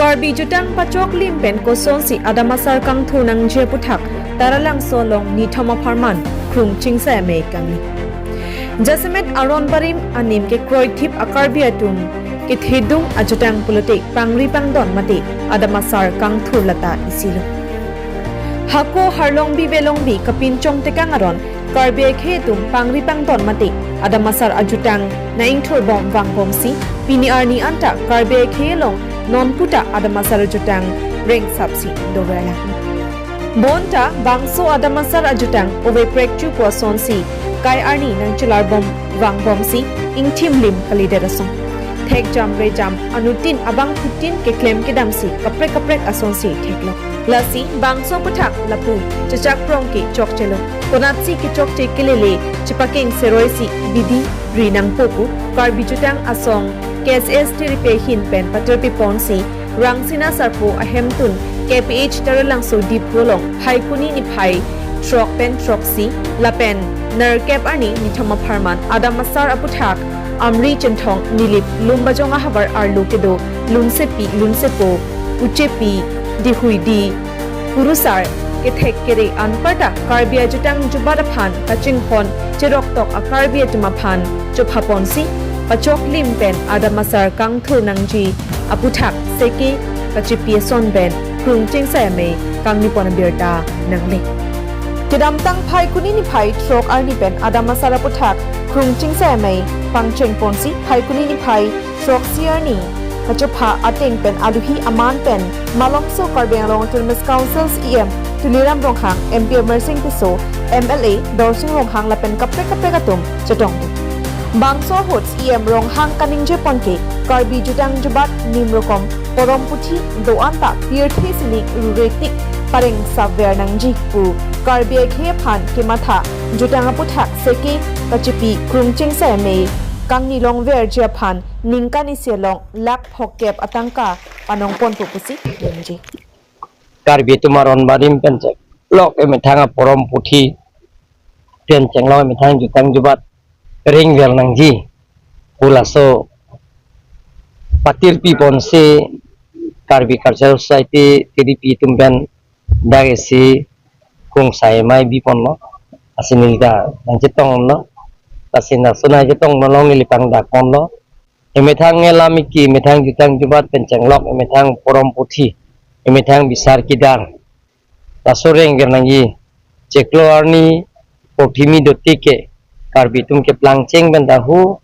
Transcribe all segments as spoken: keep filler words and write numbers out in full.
Karbi jutang pachoklim pen kosonsi adamasar kangthur nangji aputhak Taralangso along nithom apharman krung chingsai amei kangni. Jasemet aron barim anim kekroithip a-Karbi atum kethedung ajutang pulote pangri pangdon mate adamasar kangthur lata isilo. Hako harlongbi velongbi kapinchong tekang aron Karbi akhei atum pangri pangdon mate adamasar ajutang na-ingthurbom vangbomsi pini arni anta Karbi akhei along nonputa adamasar ajutang rengsapsi doverlang. Bonta bangso adamasar ajutang ove prekchu pu asonsi kai arni nangchelarbom vangbomsi ingthimlim kalidet ason. Thekjam rejam anuttin abangphutin keklem kedamsi kaprek kaprek asonsi theklong. Lasi bangso aputhak lapu chechak prong ke chokchelo. Konatsi kechokche kelele chepakeng seroisi bidi ri nangpo pu Karbi jutang asong K S S T ripe ahin pen patirpi ponsi Rangsina Sarpo ahemtun K P H Taralangso Diphu along Phaikuni niphai throk pen throksi lapen nerkep arni nithom apharman adamasar aputhak Amri Chinthong Nilip Lumbajong ahavar arlo kedo lunsepi lunsepo uchepi dihuidi kurusar kethek kere anparta Karbi ajutang jubat aphan kachinghon cheroktok a-Karbi atum aphan chophaponsi pachoklim pen adamasar kangthur nangji aputhak seke kachipi ason pen krung chingsai amei kangnipon abirta nangle. Kedamtang Phaikuni niphai throk arni pen adamasar aputhak krung chingsai amei pangchengponsi Phaikuni niphai throksi arni kachopha ateng pen aluhi aman pen Malomso Karbi Anglong Autonomous Council C E M Tuliram Ronghang, M P Amarsing Tisso, M L A Dorsing Ronghang lapen kaprek kaprek atum chetongdun. Bangso ahut C E M Ronghang kaningjepon ke Karbi jutang jubat nimrokom porom puthi do-an ta pirthe silik ruretik parengsapver nangji pu Karbi akhei aphan kematha jutang aputhak seke kachipi krung chingsai amei kangnilongverji aphan ningkan isi along lakh phokep atangka panongponpo pusi ningje. Karbi atum aron barim pen cheklok emethang aporom puthi pen cheklok emethang jutang jubat rengver nangji pu laso patirpi ponsi Karbi Cultural Society T D P atum pen dak isi krungsai amei biponlo. Lasi neli ta nangchetonglo. Lasi laso nangchetonglo along neli pangdakponlo. Emethang elam iki, emethang jutang jubat pen cheklok, emethang porom puthi, emethang bisar kidar, laso rengver nangji. Chiklo arni porthimi dotik ke Karbi atum keplangcheng pen dahu,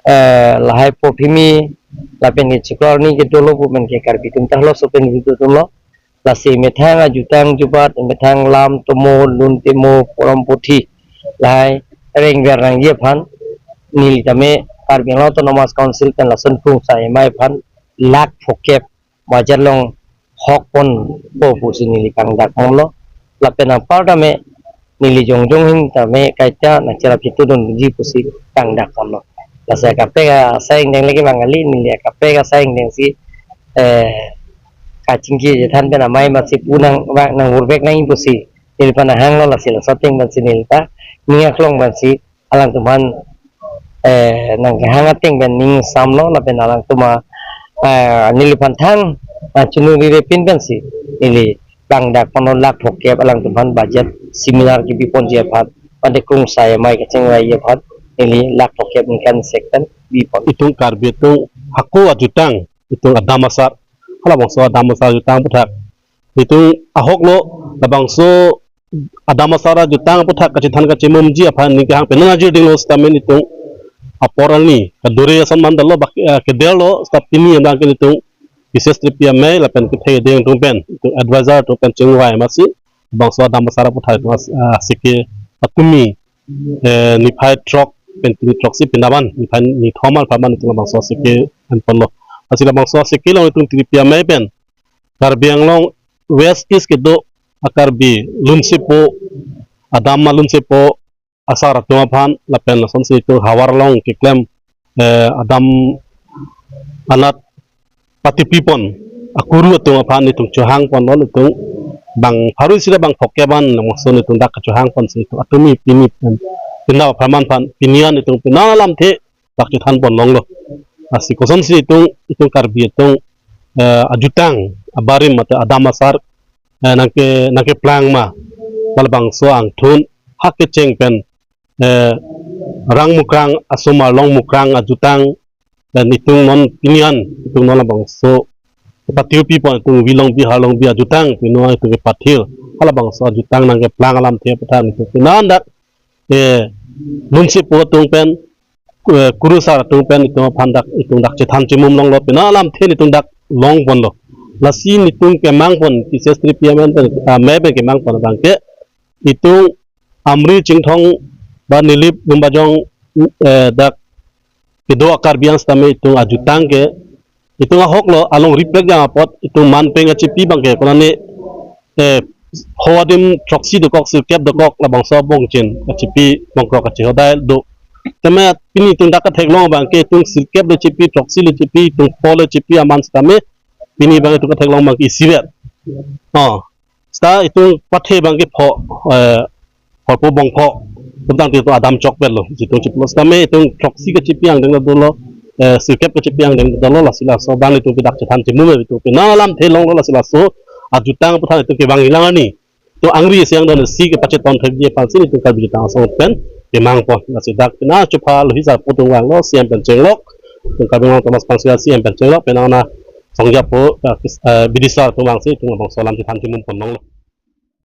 eh, lahai porthimi lapen ke chiklo arni kedolo pu pen ke Karbi atum ta halaso pen kedo atumlo. Lasi emethang ajutang jubat, emethang lam tomo, lun tomo, porom puthi, lahai rengver nangji aphan neli tame Karbi Anglong Autonomous Council pen lason krungsai amei aphan lakh phokep bajar long hokponpo pusi neli pangdakponlo. Lapen anparta me neli jongjong ahin tame kaita nangcherap chetudunji pusi pangdakponlo. Lasi kaprek asai ingdeng lagi Bangali, neli kaprek asai ingdengsi, eh, kachingki chethan pen amei masi pu nang vang nang vurbek nang pusi neli phan hanglo. Lasi laso ateng pensi neli ta ning aklong pensi alangtum aphan, eh, nangkehang ateng pen ning samlo lapen alangtum a, eh, neliphan thang, ah, chunuri repin pensi neli pangdakponlo lakh phokep alangtum aphan budget seminar kebiponji aphan, mate krungsai amei kachingvaiji aphan neli lakh phokep ningkan isi pen bipon. Itum Karbi atum hako ajutang, itum adamasar, halabangso adamasar jutang aputhak itum ahoklo. Labangso adamasar jutang aputhak kachethan kachemumji aphan ningkehang pen nangjirdinglo sitame itum apor arni kadure ason mandalo bak, eh, kederlo, sitame pini abang ke itum K S S T ripe amei lapen kethedeng atum pen, itum advisor atum pen chingvai masi bangso adamasar aputhak itum as-, ah, seke atumi, eh, niphai throk pen pini throksi pinaban niphai nithom apharman itum labangso seke enponlo. Lasi labangso seke along itum T D P amei pen Karbi Anglong West East kedo a-Karbi lunsepo, adam malunsepo asar atum aphan lapen lasonsi itum havar along keklem, eh, adam anat patipipon akuru atum aphan itum chohangponlo. Itum bang pharo isi ra bang phokep an lason itum dak kachohangponsi itum atumi pini pen pinap apharman aphan pini an itum pinap alamthe dak chethanpon longlo. Lasi kosonsi itum, itum Karbi atum eh, ajutang abarim mate adam asar, eh, nangke, nangkeplang ma, labangso angthun hak kecheng pen, eh, rang mukrang, asomar long mukrang ajutang, dan itum non pinian, itum non labangso patirpi pon, itum Wi Longbi Har Longbi ajutang, pino itum kepathir, halabangso ajutang nangkeplang alamthe aphuthak itum pina dak, eh, munsi po atum pen, eh, kurusar atum pen itum aphan dak, itum dak chethan chimum longlo, pina alamthe itum dak longponlo. Lasi itum kemangpon, T C S three P M pen, ah, me pen kemangpon abangke, itum Amri Chinthong ba Nilip Lumbajong, eh, dak kedo a-Karbi Anglong sitame itum ajutang ke, itum ahoklo along riprek jang apot, itum manpeng achipi abangke, konane, eh, ho adim throksi dokok, sirkep dokok, labangso abongchin achipi bongkrok achihodai do. Tame pini itum dak ketheklong abangke, itum sirkep le chipi, throksi le chipi, itum pho le chipi aman sitame, pini abang itum ketheklong abangke isivet. Oh, seta itum pathe abangke pho, eh, horpo bongpho, tebtang itum adam chokpetlo, itum chiplo. Sitame itum throksi kechipi angdeng dolo, eh, sirkep kechipi angdeng dolo, lasi laso abang itum dak chethan chimum itum pina alamthe longlo, lasi laso ajutang aphuthak itum kevang ilang ani. Itum angri isi angdon isi kepachethon thekji aphansi itum Karbi Jutang Asong pen kemangpon. Lasi dak pina chupha lo hisar po itum vanglo, C M pen chenglok, itum Karbi Anglong Autonomous Council C M pen chenglok, pina na songja po, eh, bidisar itum vangsi itum labangso alam chethan chimum pon longlo.